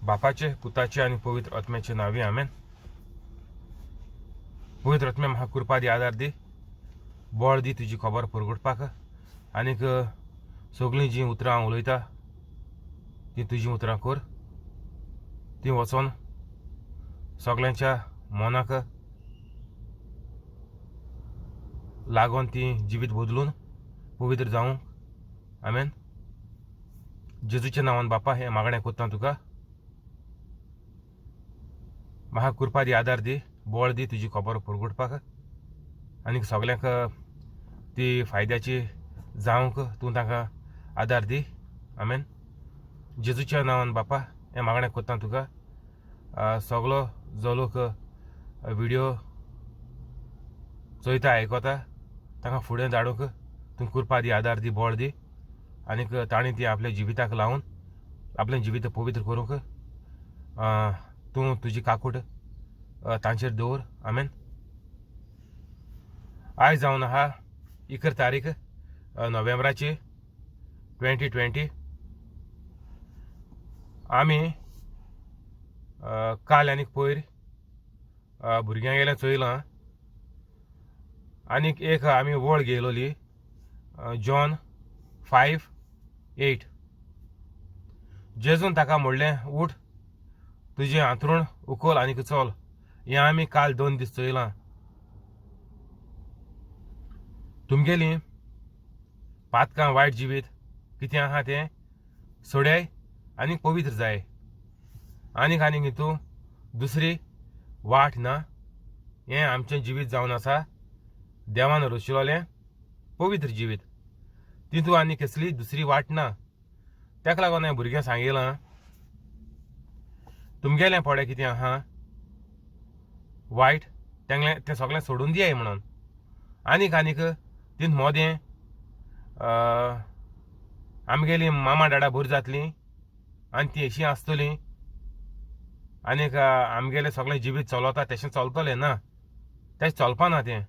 बापाचे, पुताचे आनी पवित्र आत्म्याचे नांवी, आमेन. पवित्र आत्म्या, म्हाका कृपा दी, आदार दी, बळ दी तुजी खबर परगटपाक, आनीक सगळीं जीं उतरां हांव उलयता तीं तुजीं उतरां कर, तीं वचोन सगळ्यांच्या मनाक लागोन तीं जिवीत बदलून पवित्र जावंक. आमेन. जेजूच्या नांवान बापा हें मागणें कोत्ता तुका. म्हाका कृपा दी, आदार दी, बळ दी तुजी खबर परगटपाक, आनीक सगल्यांक ती फायद्याची जावंक तूं तांकां आदार दी. आमेन. जेजूच्या नांवान बापा हें मागणें कोत्ता तुका. सगलो जो लोक व्हिडियो चोयता आयकता तांकां फुडें धाडूंक तूं कृपा दी, आदार दी, बळ दी, आनीक तांणी ती आपल्या जिविताक लावन आपलें जिवीत पवित्र करूंक तूं तुजी काकूट तांचेर दवर. आमेन. आयज जावन आहा 11 तारीख नोव्हेंबराची 2020. आमी काल आनीक पयर भुरग्यां गेल्या चोयलां, आनीक एक आमी वळ घेयलोली जॉन 5:8. जेजून ताका म्हणलें, उठ, तुजें हांतरूण उखल आनीक चल. हें आमी काल 2 दीस चोयलां. तुमगेलीं पातकां, वायट जिवीत कितें आहा तें सोड्याय आनीक पवित्र जाय. आनीक आनीक हितू दुसरी वाट ना. हें आमचें जिवीत जावन आसा देवान रचिल्लें पवित्र जिवीत, तितू आनी कसली दुसरी वाट ना. ताका लागून हांवें भुरग्यांक सांगिलां, तुमगेलें पडे कितें आहा वायट तेंगलें तें सगळें सोडून दियाय म्हणून. आनीक आनीक तीन मोदें आमगेली मामा डाडा बरी जातलीं आनी ती अशीं आसतलीं, आनीक आमगेलें सगळें जिवीत चलता तशें चलतलें ना, तें चलपाना तें.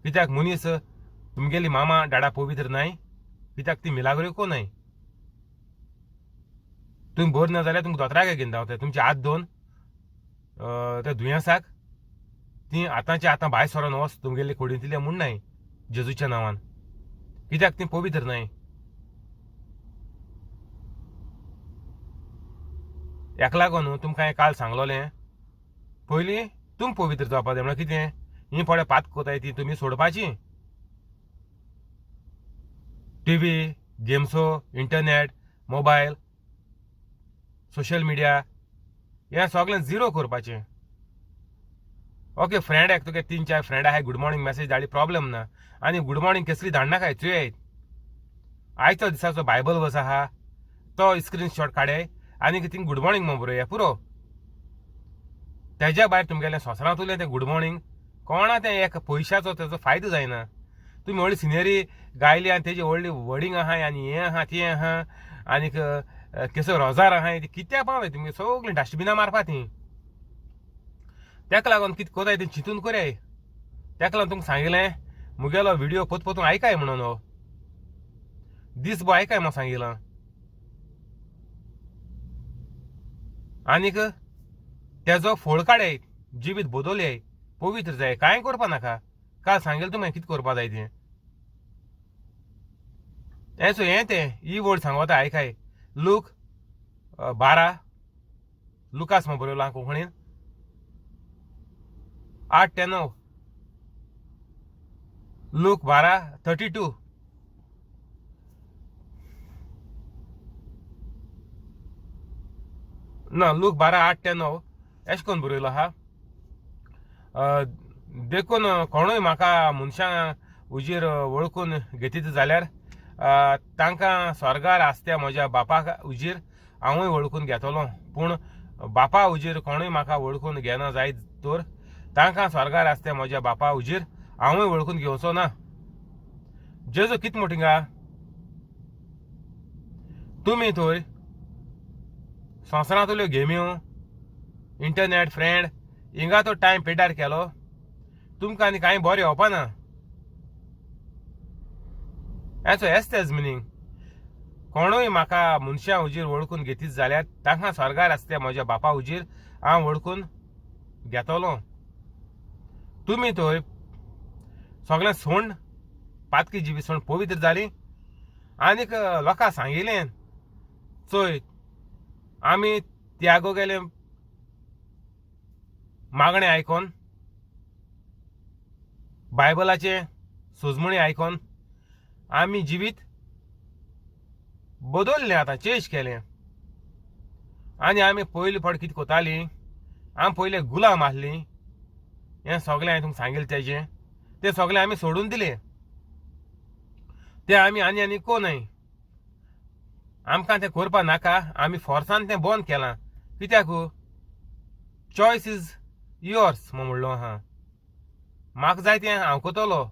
कित्याक मनीस तुमगेली मामा डाडा पवित्र नाय, कित्याक ती मिलाग्रो नाय. तुमी बरी ना जाल्यार तुमकां दोतोराक घेवन धांवता, तुमचे हात धुवन त्या दुयेंसाक ती आतांचे आतां भायर सरोन वच तुमगेले कुडींतले म्हूण नाय जेजूच्या नांवान, कित्याक ती पवित्र नाय. हेका लागून तुमकां हांवें काल सांगलोलें, पयलीं तुमी पवित्र जावपा जाय. म्हळ्यार कितें, ही पळय पात कोताय ती तुमी सोडपाची. टिवी, गेम्सो, इंटरनेट, मोबायल, सोशल मिडिया हें सगळें झिरो करपाचें. ओके, फ्रेंड एक तुगे 3-4 फ्रेंड आहाय, गुड मॉर्निंग मॅसेज धाडली, प्रॉब्लम ना. आनी गुड मॉर्निंग कसली धाडनाकाय, चोयाय आयचो दिसाचो बायबल वर्स आहा तो स्क्रीनशॉट काडे आनी थिंग गुड मॉर्निंग म्हूण बरोवया पुरो. तेज्या भायर तुमगेलें संवसारांतलें तें गुड मॉर्निंग कोणा तें एक पयशाचो तेजो फायदो जायना. तुमी व्हडली सिनेरी गायली आनी तेजी व्हडली वर्डिंग आहा आनी हें आहा तें आहा आनीक केसो रोजार आहा, ती कित्याक पावले तुमगे सगळीं डस्टबिनां मारपा ती. तेका लागून कितें कोताय तें चिंतून करयाय. तेका लागून तुमकां सांगिलें मुगेलो व्हिडियो पोत पोतून आयकाय म्हणून, हो दीस भर आयकाय म्हूण सांगिलां. आनीक तेजो फोळ काडाय, जिवीत बदलयाय, पवित्र जाय, कांय करपा नाका. काल सांगेल तुमी कितें करपा जाय तें. हें हें तें ही वर्ड सांगता आयकाय. लूक 12, लुकास म्हूण बरयलां कोंकणीन, 8 ते 9, लूक 12:32. ना, लूक 12:8 ते 9 एशें करून बरयलो आहा. देखून कोणूय म्हाका मनशां उजीर वळखून घेतीत जाल्यार तांकां स्वर्गार आसत्या म्हज्या बापाक उजीर हांवूय वळखून घेतलो. पूण बापा उजीर कोणूय म्हाका वळखून घेना जायत तर तांकां स्वर्गार आसत्या म्हज्या बापा उजीर हांवूय वळखून घेवचो ना. जेजू कितें म्हणटा हिंगा, तुमी थंय संवसारांतल्यो गेम्यो, इंटरनेट, फ्रेंड हिंगा तो टायम पेड्ड्यार केलो, तुमकां आनी कांय बरें येवपा ना. हेचो हेच तेज मिनींग. कोणूय म्हाका मनशां हुजीर वळखून घेतीत जाल्यार तांकां स्वर्गार आसल्या म्हज्या बापा हुजीर हांव वळखून घेतलो. तुमी थंय सगळें सोंड पातकी जिवीत सोंड पवित्र जाली आनीक लोकांक सांगिलें, चोय आमी त्यागो गेले मागणें आयकोन, बायबलाचें सोजमणी आयकोन आमी जिवीत बदललें, आतां चेंज केलें. आनी आमी पयले फावट कितें कोतालीं, आमी पयले गुलाम आसलीं, हें सगळें हांवें तुमकां सांगिल्लें तेजें तें सगळें आमी सोडून दिलें. तें आमी आनी आनी को न्हय, आमकां तें करपा नाका, आमी फोर्सान तें बंद केलां. कित्याक? चॉयस is yours म्हूण म्हणलो आहा. म्हाका जाय तें हांव कोतलो,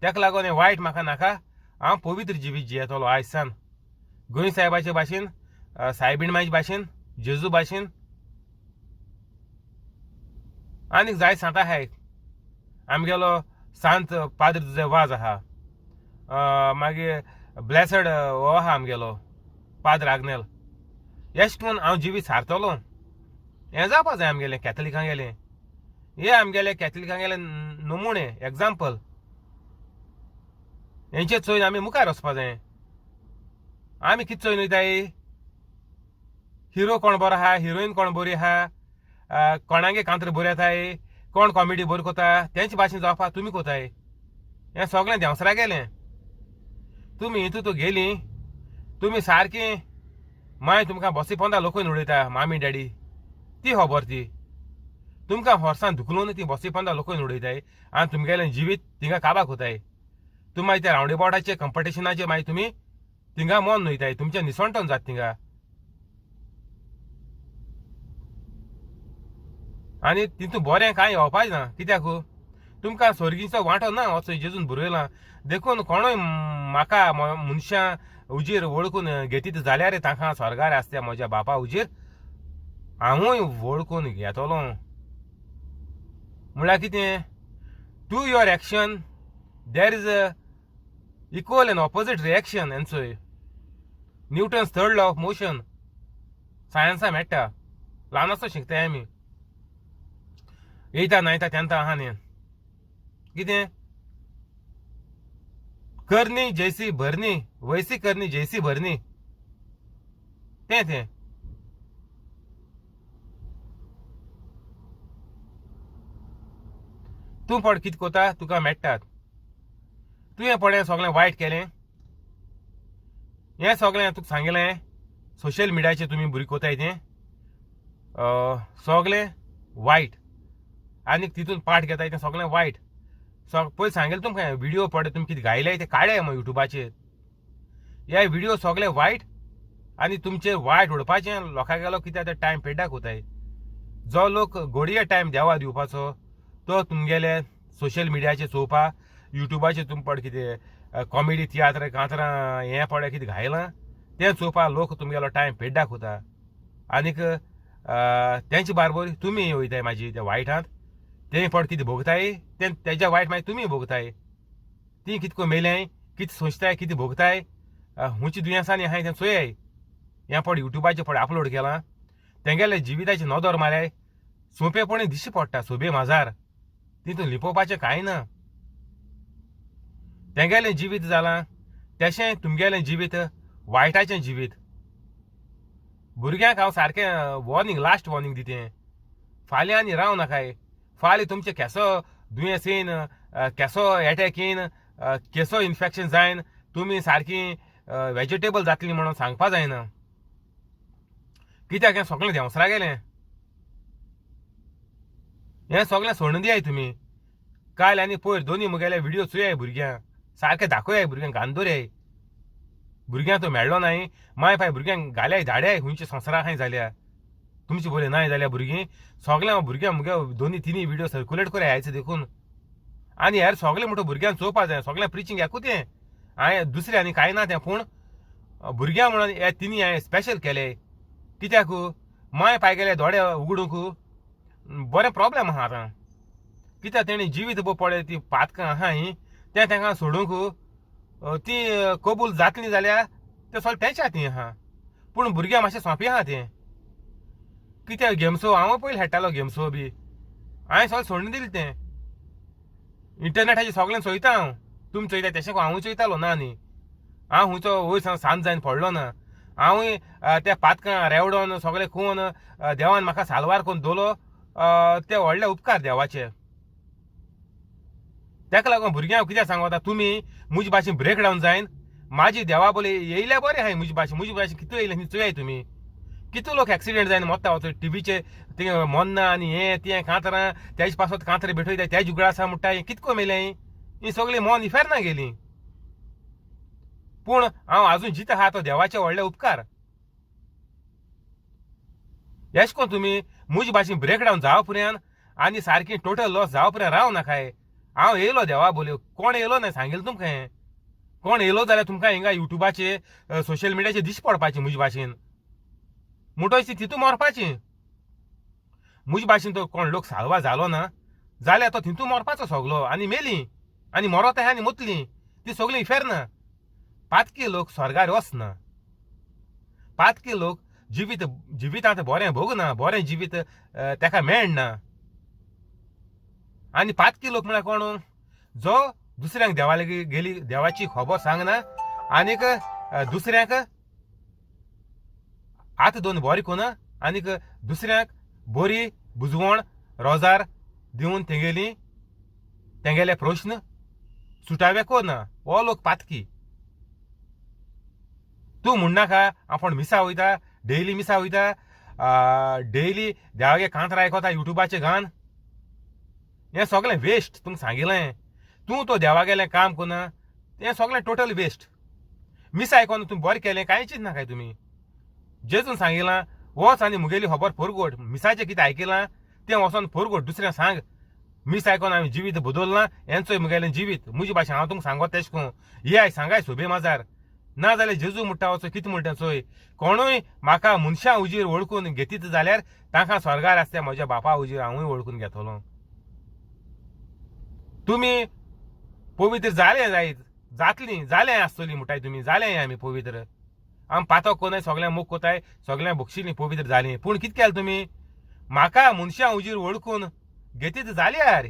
तेका लागून हें वायट म्हाका नाका, हांव पवित्र जिवीत जियेतलो आयज सान. गोंय साहेबाचे भाशेन, सायबीण मायचे भाशेन, जेजू भाशेन, आनीक जाय सांत आहाय. आमगेलो सांत पाद्र जुझे वाज आहा, मागीर ब्लेसड हो आहा आमगेलो पाद्र आग्नेल. एश करून हांव जिवीत सारतलो. हें जावपा जाय आमगेलें कॅथलिकांगेलें, हे आमगेले कॅथलिकांगेले नमुणे एग्जाम्पल, हेंचे चोयन आमी मुखार वचपा जाय. आमी कितें चोयन वयताय? हिरो कोण बरो आहा, हिरोईन कोण बरी आहा, कोणागे कांत्र बरी येताय, कोण कॉमेडी बरी कोता, तेंचे भाशेन जावपा तुमी कोताय. हें सगळें देंवसरा गेलें. तुमी हितू गेलीं, तुमी सारकीं मागीर तुमकां बसी पोंदा लोकूय उडयता, मामी डॅडी ती खबर ती तुमकां होर्सान धुकलून ती बसी पोंदा लोकूय उडयताय आनी तुमगेलें जिवीत थिंगा काबाक वताय. तुमी मागीर त्या रावंड अबावटाचे कंपिटिशनाचे मागीर तुमी थिंगा मन वयताय, तुमचें निसणटन जाता थिंगा. आनी तितून बरें कांय येवपाचें ना, कित्याक तुमकां सोर्गीचो वांटो ना असो जेजून बरयलां. देखून कोणूय म्हाका मनशां उजीर वळखून घेतीत जाल्यार तांकां स्वर्गार आसता म्हज्या बापा उजीर हांवूय वळखून घेतलो. म्हळ्यार कितें, to your action there is a equal and opposite reaction. एन्सोय Newton's third law of motion सायन्सा मेळटा, ल्हान आसतना शिकताय आमी, येयता नायता तेन्ना आहा न्ही. कितें करणी जैसी भरणी वैसी करणी जैसी भरणी, तें तें. तूं पड कितें कोता तुका मेळटात. तुवें पळय सगळें वायट केलें, हें सगळें तुका सांगलें सोशल मिडियाचेर तुमी भुरगीं कोताय तें सगळें वायट, आनी तितून पार्ट घेताय तें सगळें वायट. पयलीं सांगलें तुमकां व्हिडियो पळय तुमी कितें घायले ते काडे मग युट्यूबाचेर, हे व्हिडियो सगळे वायट आनी तुमचेर वायट उडोवपाचें लोकां गेलो कित्याक ते टायम पेड्ड्याक वताय. जो लोक घोडये टायम देवा दिवपाचो तो तुमगेले सोशल मिडियाचेर चोवपा, युट्यूबाचेर तुमी पळय कितें कॉमेडी तियात्र कांतरां हें पळय कितें घायलां तें चोवपा लोक तुमगेलो टायम पेड्ड्याक वता. आनीक तेंचे बारबर तुमी वयताय मागीर त्या वायटांत, तें पळय कितें भोगताय तें तेज्या वायट मागीर तुमी भोगताय. ती कितको मेल्याय, कितें सोंसताय, कितें भोगताय, हुंची दुयेंसांनी आहाय तें चोयाय. हें पळय युट्यूबाचेर पळय अपलोड केलां, तेंगेले जिविताची नदर मारल्यार सोंपेपणी दिश्टी पडटा सोबे माजार, तितून लिपोवपाचें कांय ना. तेंगेलें जिवीत जालां तशें तुमगेलें जिवीत वायटाचें जिवीत. भुरग्यांक हांव सारकें वॉर्निंग, लास्ट वॉर्निंग दितें, फाल्यां आनी राव नाकाय, फाल्यां तुमचें केसो दुयेंस येयन, केसो एटॅक येयन, केसो इन्फेक्शन जायन, तुमी सारकी वेजिटेबल जातली म्हणून सांगपा जायना. कित्याक हें सगळें देंवसरा गेलें, हें सगळें सोडून दियाय तुमी. काल आनी पयर दोनी म्हगेले व्हिडियो चोयाय भुरग्यांक, सारकें दाखोयाय भुरग्यांक, घान दवराय भुरग्यांक. तो मेळ्ळो नाय माय पाय भुरग्यांक घाल्याय धाड्याय खुंयच्या संवसारा खंय जाल्या तुमची बोले नाय जाल्या भुरगीं सगळ्या भुरग्यांक म्हगे दोनी तिनी व्हिडियो सर्कुलेट कराय आयचे देखून. आनी हेर सगळें म्हणटा भुरग्यांक चोवपा जाय, सगळें प्रिचींग एकूच तें, हांवें दुसरें आनी कांय ना तें, पूण भुरग्यां म्हणून हे तिनी हांवें स्पेशल केले. कित्याक माय पाय गेले दोळे उगडूंक बरें प्रोब्लेम आहा आतां, कित्याक तेणी जिवीत पळय ती पातकां आहा ही तें तांकां सोडूंक ती कबूल जातली जाल्यार तें सगळें तेंच्या हातीन आहा. पूण भुरग्यां मातशें सोंपें आहा तें. कित्याक गेम्सो हांव पयलीं खेळटालो गेम्सो बी, हांवें सगळें सोडून दिलें तें. इंटरनेटाचेर सगळें चोयता हांव, तुमी चोयता तेशें हांवूय चोयतालो ना न्ही. हांव खुंयचो वयर सांज जायन पडलो ना. हांवूय त्या पातकां रेवडोन सगळें खोवन देवान म्हाका साल्वार करून दवरलो, ते व्हडले उपकार देवाचे. ताका लागून भुरग्यांक कित्याक सांगता, तुमी म्हजे भाशेन ब्रेक डावन जायन म्हाजी देवा बोले येयल्या बरें आहाय. म्हजे भाशेन, म्हजे भाशेन कितू येयलें न्ही चोयाय तुमी, कितू लोक एक्सिडेंट जायन मोत्ता वचो टिवीचे ते मोन्ना आनी हें तें कांतरां तेजे पासत कांतरां भेटयता तेज उगडा आसा म्हणटा, हें कितको मेलें, ही सगळीं मोन इफेर्ना गेलीं. पूण हांव आजून जिता आहा तो देवाचे व्हडले उपकार. एश कोन तुमी म्हजे भाशेन ब्रेक डावन जावं पर्यंत आनी सारकी टोटल लॉस जावं पर्यंत राव नाकाय. हांव येयलो देवा बोलयो, कोण येयलो ना सांगेल तुमकां हें. कोण येयलो जाल्यार तुमकां हिंगा युट्यूबाचे सोशल मिडियाचे दिश्टी पडपाची म्हजे भाशेन, म्हणटच ती तितू मरपाची. म्हजे भाशेन तो कोण लोक साल्वा जालो ना जाल्यार तो तितू मरपाचो सगलो, आनी मेली आनी मरत आहा आनी मोतली ती सगळीं इफेर्ना. पातकी लोक स्वर्गार वचना, पातकी लोक जिवीत जिवितांत बरें भोगना, बरें जिवीत ताका मेळना. आनी पातकी लोक म्हळ्यार कोण, जो दुसऱ्यांक देवा लागीं गेली देवाची खबर सांगना आनीक दुसऱ्यांक आतां दोन बरें कोना आनीक दुसऱ्यांक बरी बुजवण रोजार दिवन तेगेली तेंगेले प्रश्न सुटावे कोना, हो लोक पातकी. तूं म्हणनाका आपूण मिसा वयता, डेली मिसा वयता, डेली देवागे कांतरां आयकता युट्यूबाचेर घान, हें सगळें वेस्ट. तुमकां सांगिलें, तूं तो देवागेलें काम कोना तें सगळें टोटल वेस्ट. मिसा आयकोन तूं बरें केलें कांय चिंतना काय तुमी. जेजून सांगिलां वच आनी मुगेली खबर फोरगोट, मिसाचें कितें आयकिलां तें वचोन फोरगोट दुसऱ्यांक सांग. मीस आयकोन हांवें जिवीत बदललां, हेंचोय मुगेलें जिवीत म्हजे भाशेन हांव तुमकां सांगत तेश कोन ये सांगाय सोबे माजार. ना जाल्यार जेजू म्हणटा वचो कितें म्हणटा चोय, कोणूय म्हाका मनशां हुजीर वळखून घेतीत जाल्यार तांकां स्वर्गार आसता म्हज्या बापा हुजीर हांवूय वळखून घेतलो. तुमी पवित्र जाले जायत, जातली जाले आसतली म्हणटाय तुमी, जाले आमी पवित्र, आमी पातक कोनाय सगळ्यांक मोग कोताय सगळ्यांक बक्षिली पवित्र जालीं. पूण कितें केलें तुमी, म्हाका मनशां हुजीर वळखून घेतीत जाल्यार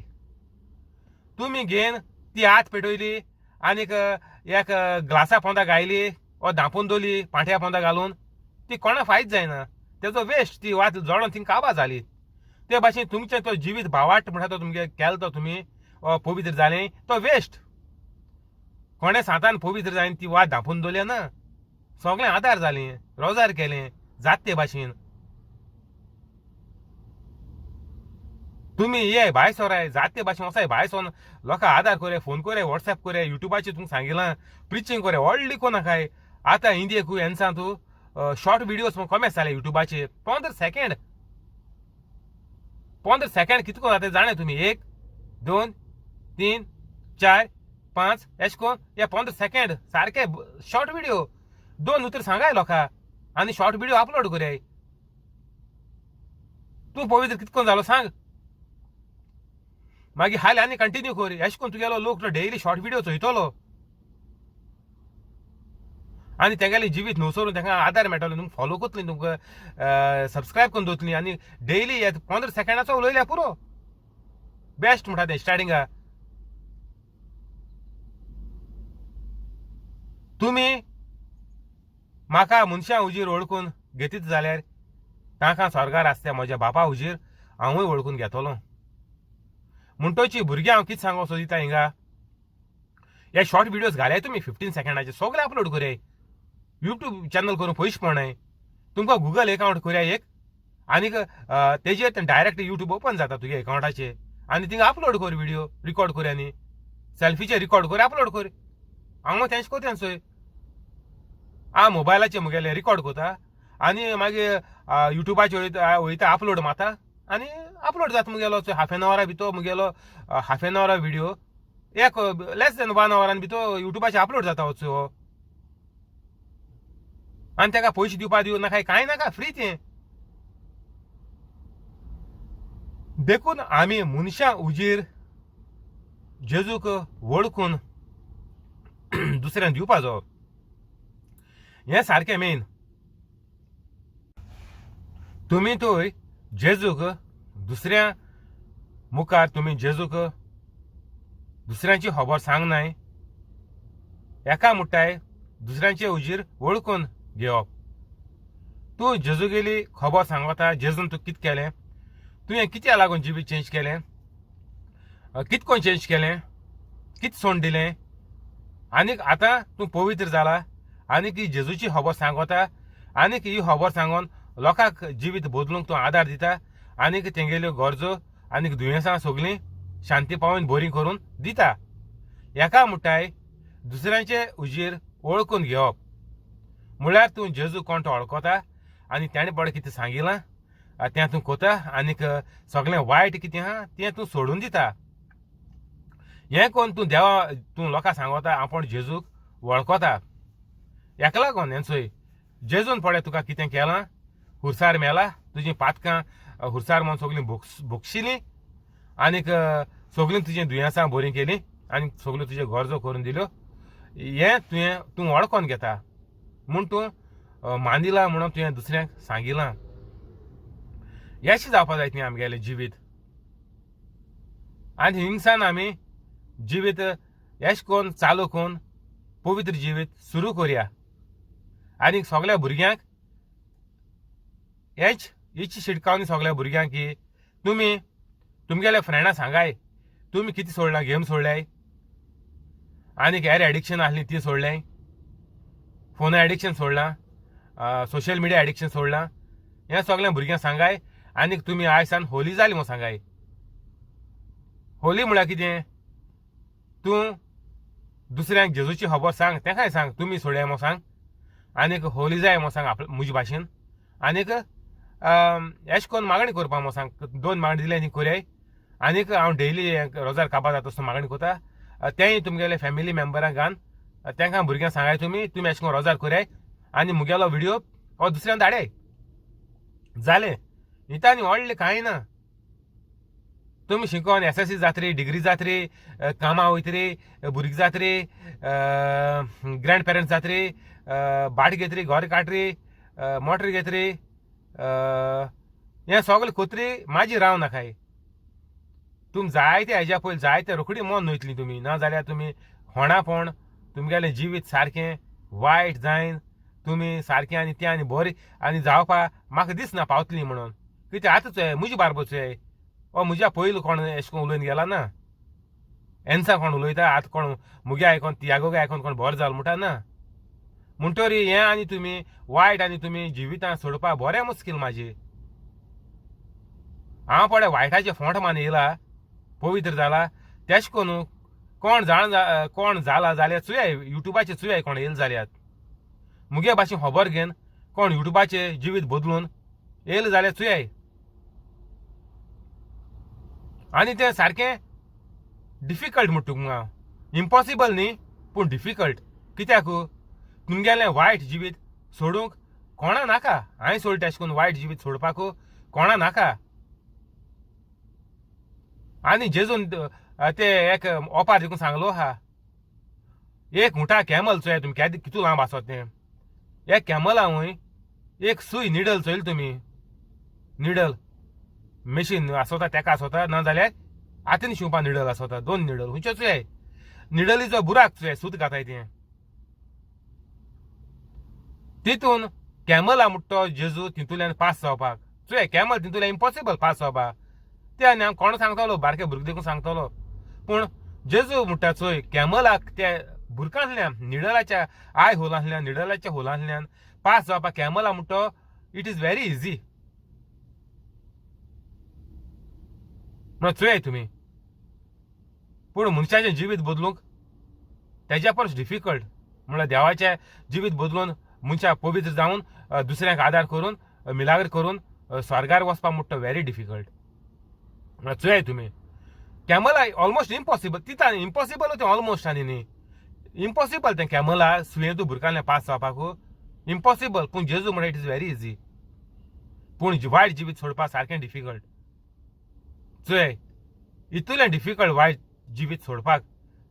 तुमी घेन ती हात पेटयली आनीक एक ग्लासा पोंदा गायली वो धांपून दवरली पांट्या पोंदा घालून, ती कोणा फायद जायना, तेजो वेस्ट, ती वात जळोन थिंग काबा जाली. ते भाशेन तुमचें तो जिवीत भावाट म्हणटा तो तुमगे केलो तो तुमी पवित्र जालें तो वेस्ट. कोणें सांतान पवित्र जायन ती वात धांपून दवरली ना, सगळें आदार जालें, रोजार केलें जात ते भाशेन. तुमी ये भायर सराय जात ते भाशेन वचाय भायर सरून लोकांक आदार कोरे, फोन कोरे, वॉट्सएप कोरे, युट्यूबाचेर तुमकां सांगिलां प्रिचींग कोरे व्हडली कोनाकाय. आतां इंडियेकूय एन्सा तूं शॉर्ट विडियोज कमी जाले युट्यूबाचेर, 15 सेकेंड, 15 सेकेंड कितको जाता जाणा तुमी, 1 2 3 4 5 एश कोन हे 15 सेकेंड सारके शॉर्ट विडियो, 2 उतर सांगाय लोकां आनी शॉर्ट विडियो अपलोड कोराय. तूं पवित्र कितको जालो सांग, मागीर हाल आनी कंटिन्यू कर. एश कोन तुगेलो लोक डेली शॉर्ट विडियो चोयतलो आनी तेगेलें जिवीत न्हू सोरून तांकां आदार मेळटलो, तुमकां फॉलो करतली, तुमकां सबस्क्रायब करून दवरतली आनी डेली 15 सेकेंडाचो उलयल्यार पुरो, बेस्ट म्हणटा तें स्टार्टिंगा. तुमी म्हाका मनशां हुजीर वळखून घेतीत जाल्यार तांकां स्वर्गार आसता म्हज्या बापा हुजीर हांवूय वळखून घेतलो. म्हणटोची भुरग्यां हांव कितें सांगूंक सोदिता हिंगा, हे शॉर्ट विडियोज घालाय तुमी 15 सेकेंडाचे सगळे अपलोड करयाय, युट्यूब चॅनल करून पयशे पडनाय तुमकां, गुगल एकावंट करया एक आनीक तेजेर डायरेक्ट युट्यूब ओपन जाता तुगे एकावंटाचेर आनी थिंगा अपलोड कर, विडियो रिकॉर्ड कर आनी सेल्फीचे रिकॉर्ड कर अपलोड कर. हांव तेंच कोता चोय, हांव मोबायलाचेर मुगेलें रिकॉर्ड करता आनी मागीर युट्यूबाचेर वयता अपलोड मारता आनी अपलोड जाता मुगेलो हाफ एन आवरा भितर मुगेलो हाफ एन आवरा विडियो एक लेस देन 1 आवरान भितर युट्यूबाचेर अपलोड जाता वचो. आनी ताका पयशे दिवपा दिवं नाका कांय नाका, फ्री तें. देखून आमी मनशां हुजीर जेजूक वळखून दुसऱ्यांक दिवपाचो. हें सारकें मेन. तुमी थंय जेजूक दुसऱ्या मुखार तुमी जेजूक दुसऱ्यांची खबर सांगनाय, एका मुठाय दुसऱ्यांचे उजीर वळखून घेवप. तूं जेजूगेली खबर सांगता, जेजून तूं कितें केलें, तुवें कित्याक लागून जिवीत चेंज केलें, कित कोण चेंज केलें, कित सोड दिलें, आनीक आतां तूं पवित्र जाला, आनीक ही जेजूची खबर सांगता, आनीक ही खबर सांगून लोकांक जिवीत बदलूंक तूं आदार दिता, आनीक तेंगेल्यो गरजो आनीक दुयेंसां सगळीं शांती पावून बरीं करून दिता. एका मुठाय दुसऱ्यांचे उजीर वळखून घेवप म्हळ्यार तूं जेजू कोण तो वळखता आनी तेणें पळय कितें सांगिलां तें तूं कोता, आनीक सगळें वायट कितें आहा तें तूं सोडून दिता. हें कोन्न तूं देवा तूं लोकांक सांगता आपूण जेजूक वळखता. हेका लागून हें चोय जेजून पळय तुका कितें केलां, हुरसार मेला, तुजीं पातकां हुरसार म्हूण सगळीं भोगशिलीं, आनीक सगळीं तुजीं दुयेंसां बरीं केलीं, आनी सगल्यो तुज्यो गरजो करून दिल्यो. हें तुवें तूं वळखोन घेता म्हूण तूं मानिलां म्हणून तुवें दुसऱ्यांक सांगिलां. येशें जावपा जाय तें आमगेलें जिवीत. आनी हिंगसान आमी जिवीत येश कोन्न चालू करून पवित्र जिवीत सुरू करया, आनी सगल्या भुरग्यांक हेच हिची शिटकावणी सगल्या भुरग्यांक की तुमी तुमगेल्या फ्रेंडां सांगाय तुमी कितें सोडलां, गेम सोडल्याय, आनीक हेर एडिक्शन आसलीं ती सोडल्याय, फोना एडिक्शन सोडलां, सोशल मिडिया एडिक्शन सोडलां, हें सगळें भुरग्यांक सांगाय. आनीक तुमी आयज सान होली जाली म्हूण सांगाय. होली म्हळ्यार कितें, तूं दुसऱ्यांक जेजूची खबर सांग, तेकाय सांग तुमी सोडया म्हूण सांग, आनीक होली जाय म्हूण सांग आपल्या म्हजे भाशेन, आनीक एश कोन्न मागणी करपा म्हूण सांग, दोन मागणी दिल्या ती कोरयाय. आनीक हांव डेली रोजार काबार जाता आसतना मागणी करता, तेंय तुमगेले फॅमिली मेंबरांक घान तेंकां भुरग्यांक सांगाय तुमी तुमी एश कोन्न रोजार कोरयाय आनी मुगेलो व्हिडियो हो दुसऱ्यान धाडाय. जालें, हिता आनी व्हडलें कांय ना. तुमी शिकोन एस एस सी जातरी, डिग्री जातरी, कामां वयतरी, भुरगीं जातरी, ग्रँड पेरंट्स जातरी, भाट घेतरी, घर काडरी, मोटर घेतरी, हें सगळें कोतरी माजी राव नाकाय. तुमी जायते हेज्या पयलीं जायते रोखडी मन वयतली तुमी, ना जाल्यार तुमी होणापोण तुमगेलें जिवीत सारकें वायट जायन, तुमी सारकें आनी तें आनी बरें आनी जावपा म्हाका दिसना पावतली म्हणून. कित्याक आतां चोय म्हजे बारबो चोय, ओ म्हज्या पयलीं कोण एशें कोन्न उलोवन गेला ना, एन्सा कोण उलयता आतां कोण मुगे आयकोन तियागो आयकोन कोण बरो जालो म्हणटा ना. म्हणटरी हें आनी तुमी वायट आनी तुमी जिवितां सोडपा बरें मुश्कील म्हाजी. हांव पळय वायटाचे फोंट मान येयला, पवित्र जाला, तेश कोन्न कोण जाण कोण जाला जाल्यार चुयाय युट्यूबाचेर चुयाय कोण येयले जाल्यार मुगे भाशेन खबर घेवन कोण युट्यूबाचेर जिवीत बदलून येयले जाल्यार चुयाय. आनी तें सारकें डिफिकल्ट म्हणटा तुका हांव, इम्पॉसिबल न्ही पूण डिफिकल्ट. कित्याक तुमगेलें वायट जिवीत सोडूंक कोणा नाका, हांवें सोडटा अशें करून वायट जिवीत सोडपाक कोणा नाका. आनी जेजून ते एक ओपार देखून सांगलो आहा, एक हुंटा कॅमल चोया तुमी केदे कितू लांब आसत तें, एक कॅमला वय एक सूय निडल चोयली तुमी, निडल मेशीन आसता तेका आसता, ना जाल्यार हातीन शिंवपा निडल आसता, दोन निडल खंयच्यो चोय, निडलीचो बुराक चोय सूत घाताय तें, तितून कॅमला म्हणटा तो जेजू तितूंतल्यान पास जावपाक चोय, कॅमल तितूंतल्यान इम्पॉसिबल पास जावपाक. ते आनी हांव कोण सांगतलो, बारके भुरगे देखून सांगतलो, पूण जेजू म्हणटा चोय कॅमलाक ते बुरकांतल्यान निडलाच्या I होलांतल्यान निडलाच्या होलांतल्यान पास जावपाक कॅमला म्हणटा it is very easy. म्हणून चोय तुमी, पूण मनशाचें जिवीत बदलूंक तेज्या परस डिफिकल्ट म्हणल्यार देवाचें जिवीत बदलून मनशाक पवित्र जावन दुसऱ्यांक आदार करून मिलाग्र करून स्वर्गार वचपाक म्हणटा व्हेरी डिफिकल्ट. म्हणल्यार चोय तुमी कॅमला ऑलमोस्ट इम्पॉसिबल, तिता इम्पॉसिबल तें ऑलमोस्ट आनी न्ही इम्पॉसिबल तें कॅमला सुयें तूं बुरकांतल्यान पास जावपाक इम्पॉसिबल, पूण जेजू म्हणटा it is very easy. पूण वायट जिवीत सोडपाक सारकें डिफिकल्ट. चोय इतलें डिफिकल्ट वायट जिवीत सोडपाक,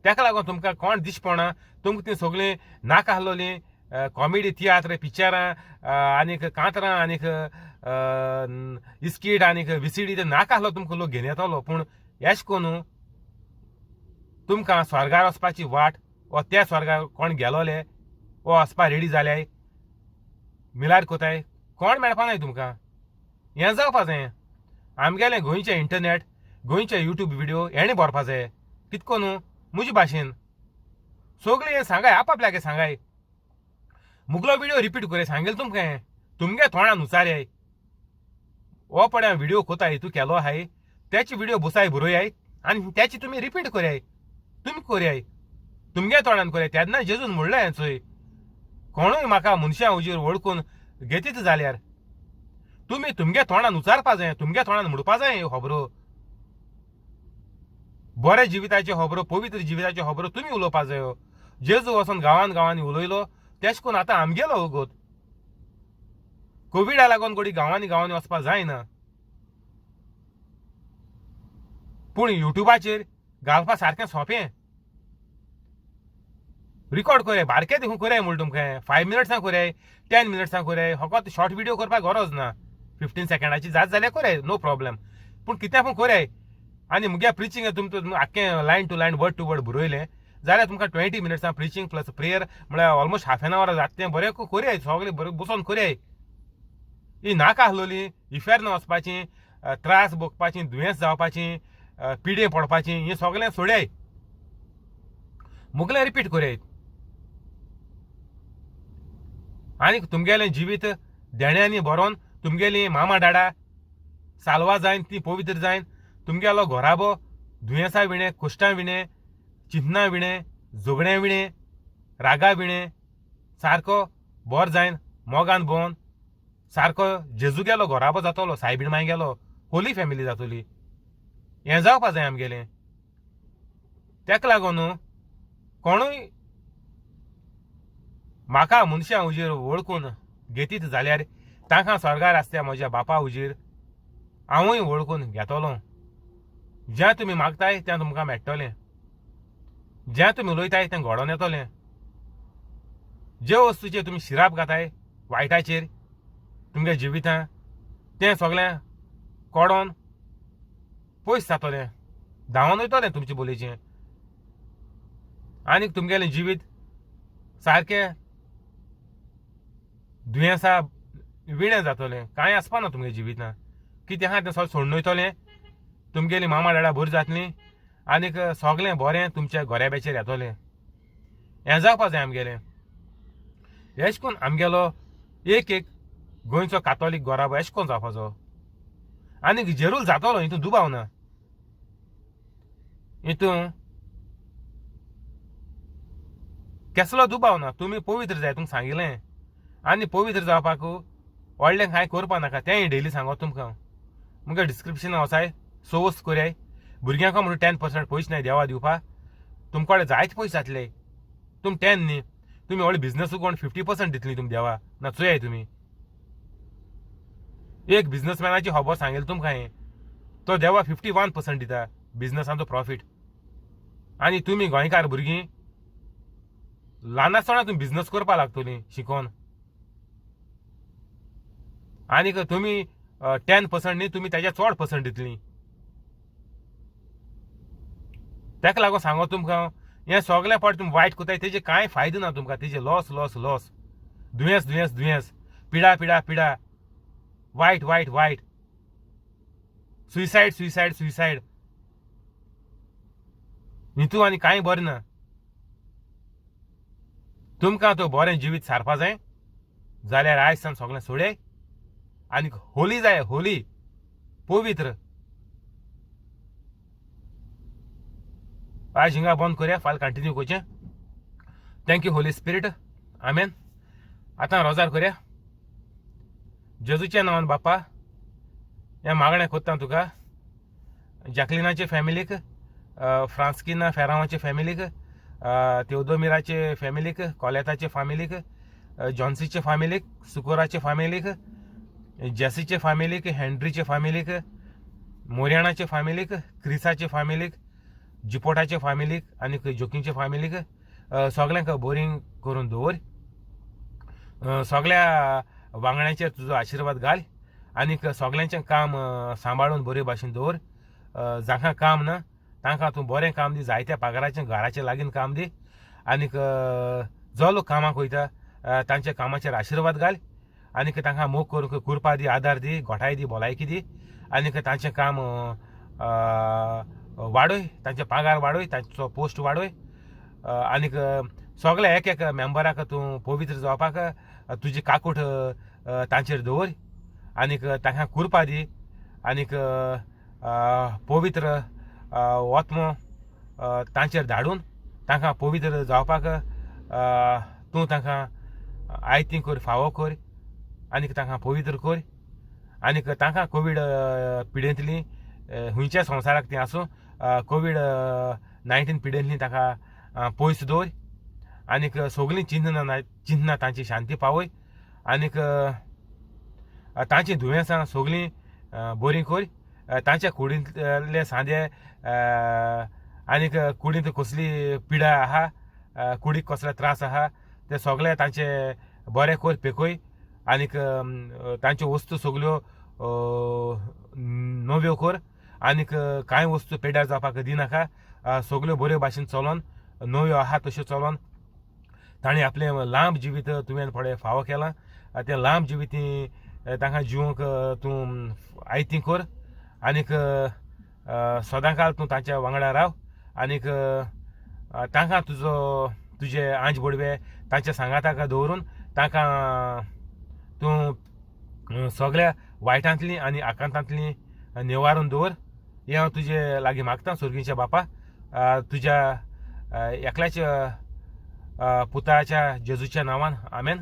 तेका लागून तुमकां कोण दिसपणा, तुमकां तीं सगळीं नाका आसलोलीं कॉमेडी तियात्र पिक्चरां आनीक कांतरां आनीक इस्कीट आनीक विसिडी ते नाका आसलो तुमकां लोक घेवन येतलो. पूण एश कोन्नू तुमकां स्वर्गार वचपाची वाट वा त्या स्वर्गार कोण गेलोले वा वचपा रेडी जाल्याय मिलार कोताय कोण मेळपा नाय तुमकां. हें जावपा जाय. आमगेलें गोंयचें इंटरनेट गोंयचे युट्यूब व्हिडियो हेणें भरपा जाय. कितको न्हू म्हजे भाशेन सगळें हें सांगाय आपापल्यागे सांगाय. मुगलो व्हिडियो रिपीट कोराय सांगेल तुमकां. हें तुमगे तोंडान उचाराय हो पळय व्हिडियो कोताय तूं केलो आहाय त्याची व्हिडियो बसाय बरोयाय आनी त्याची तुमी रिपीट कोराय. तुमी कोराय तुमगे तोंडान कोराय. तेन्ना जेजून म्हणलें चोय कोणूय म्हाका मनशां हुजीर वळखून घेतीत जाल्यार तुमी तुमगे तोंडान उचारपा जाय, तुमगे तोंडान म्हणपा जाय ह्यो खबरो. बऱ्या जिविताच्यो खबरो, पवित्र जिविताच्यो खबरो तुमी उलोवपा जायो. जेजू वचोन गांवान गांवांनी उलयलो तेश कोन्न आतां आमगेलो वगत. कोविडा लागून घोडी गांवांनी गांवांनी वचपा जायना, पूण युट्यूबाचेर घालपा सारकें सोंपें. रिकॉर्ड कोराय बारके देखून कोराय म्हूण तुमकां 5 मिनट्सां कोराय 10 मिनट्सां कोराय. फकत शॉर्ट व्हिडियो करपाक गरज ना. 15 सेकंडाची जात जाल्यार कोराय नो प्रॉब्लेम. पूण कितें पूण कोराय. आनी मुगे प्रिचींग तुमकां आख्खें line to line word to word बरयलें जाल्यार तुमकां 20 मिनट्सां प्रिचींग प्लस प्रेयर म्हळ्यार ऑलमोस्ट हाफ एन our जाता. तें बरें कोराय सगळें बरें बसोन कोराय. ही नाका आसलोली इफेर्न वचपाची, त्रास भोगपाची, दुयेंस जावपाची, पिडे पडपाची, हें सगळें सोडयाय. मुगलें रिपीट कोराय. आनी तुमगेलें जिवीत देण्यांनी बरोवन तुमगेली मामा डाडा सालवा जायन ती पवित्र जायन. तुमगेलो घराबो दुयेंसा विणें, कुश्टां विणें, चिंतना विणें, झगड्यां विणें, रागा विणें सारको बोर जायन मोगान भोवन सारको जेजू गेलो घराबो जातलो, सायबीण माय गेलो होली फॅमिली जातली. हें जावपा जाय आमगेलें. तेका लागून कोणूय म्हाका मनशां हुजीर वळखून घेतीत जाल्यार तांकां स्वर्गार आसता म्हज्या बापा हुजीर हांवूय वळखून घेतलो. जें तुमी मागताय तें तुमकां मेळटलें, जें तुमी उलयताय तें घडोवन येतलें. जे वस्तूचेर तुमी शिराप घाताय वायटाचेर तुमगे जिवितां तें सगळें कोडोन पयस जातलें, धांवन वयतलें तुमचे बोलयेचें. आनीक तुमगेलें जिवीत सारकें दुयेंसा विणें जातलें. कांय आसपा ना तुमगे जिवितां. कितें आहा तें सगळें सोडून वयतलें. तुमगेली मामा डाडा बरी जातली आनीक सगळें बरें तुमच्या गोऱ्याब्याचेर येतलें. हें जावपा जाय आमगेलें. एश कोन्न आमगेलो एक एक गोंयचो कातोलीक गोराबो एश कोन्न जावपाचो. आनीक जेरूल जातलो हितून दुबाव ना. हितून केसलो दुबाव ना. तुमी पवित्र जाय तुमकां सांगिल्लें. आनी पवित्र जावपाक व्हडलें कांय करपा नाका तेंय डेली सांगत तुमकां. मुगे डिस्क्रिप्शनान वचाय सोवस कोराय. भुरग्यांक म्हणून 10% पयशे नाय देवा दिवपा. तुमकां कडेन जायते पयशे जातले. तुमी 10 न्ही, तुमी व्हडले बिजनस कोण 50% दितली तुमी देवा ना. चोयाय तुमी एक बिजनसमॅनाची खबर सांगेल तुमकां हांवें. तो देवा 51% दिता बिजनसांचो प्रॉफीट. आनी तुमी गोंयकार भुरगीं ल्हान आसतना तुमी बिजनस करपाक लागतलीं शिकोन. आनीक तुमी 10% न्ही, तुमी तेज्या चड पर्संट दितलीं. तेका लागून सांगो तुमकां हें सगळें पट तुमी वायट कोताय तेजे कांय फायदो ना तुमकां. तेजे लॉस लॉस लॉस, दुयेंस दुयेंस दुयेंस, पिडा पिडा पिडा, वायट वायट वायट, सुयसायड सुयसायड सुयसायड. हितू आनी कांय बरें ना. तुमकां तो बरें जिवीत सारपा जाय जाल्यार आयज सावन सगळें सोडय आनी होली जाय, होली पवित्र. आयज हिंगा बंद करया, फाल्यां कंटिन्यू करचें. Thank you Holy Spirit, आमेन. आतां रोजार करया. जेजूच्या नांवान बापा हें मागणें कोत्ता तुका. जॅकलिनाचे फॅमिलीक, फ्रांस्किना फेरांवाचे फॅमिलीक, तेवदोमिराचे फॅमिलीक, कोलेताचे फामिलीक, जॉन्सीचे फामिलीक, सुकोराचे फामिलीक, जेसीचे फामिलीक, हेनरीचे फामिलीक, मोरियाणाचे फामिलीक, क्रिसाचे फामिलीक, जिपोटाचे फामिलीक आनी जोकींचे फामिलीक सगळ्यांक बोरींग करून दवर. सगल्या वांगड्यांचेर तुजो आशिर्वाद घाल आनीक सगल्यांचें काम सांबाळून बरे भाशेन दवर. जांकां काम ना तांकां तूं बरें काम दी, जायत्या पगाराचें घराचें लागीन काम दी. आनीक जो लोक कामाक वयता तांच्या कामाचेर आशिर्वाद घाल आनीक तांकां मोग करूंक कुरपा दी, आदार दी, घोटाय दी, भलायकी दी आनीक तांचें काम वाडय, तांचे पगार वाडय, तांचो पोस्ट वाडय. आनीक सगल्या एक एक मेंबराक तूं पवित्र जावपाक तुजी काकूट तांचेर दवर आनीक तांकां कुरपा दी आनीक पवित्र आत्मो तांचेर धाडून तांकां पवित्र जावपाक तूं तांकां आयती कर, फावो कर आनीक तांकां पवित्र कर. आनीक तांकां कोवीड पिडेंतली खंयच्या संवसाराक ती आसूं कोवीड 19 पिडेंतली तांकां पयस दवर आनीक सगळीं चिंतना तांची शांती पावय आनीक तांचीं दुयेंसां सगळीं बरीं कर. तांच्या कुडींतले सांदे आनीक कुडींत कसली पिडा आहा, कुडीक कसलो त्रास आहा ते सगळे तांचे बरे कर, पेकय आनीक तांच्यो वस्तू सगल्यो नव्यो कर आनीक कांय वस्तू पेड्यार जावपाक दिनाका. सगल्यो बऱ्यो भाशेन चलोन नव्यो आहा तश्यो चलोन ताणें आपलें लांब जिवीत तुवें पळय फावो केलां, तें लांब जिवीत तांकां जिवंक तूं आयती कर आनीक सदांकाल तूं तांच्या वांगडा राव आनीक तांकां तुजो तुजे आंज बडवे तांच्या सांगाताक दवरून तांकां तूं सगळ्या वायटांतली आनी आकांतांतली निवारून दवर. हें हांव तुजे लागीं मागता सुर्गीच्या बापा, तुज्या एकल्याच्या पुताच्या जेजूच्या नांवान, आमेन.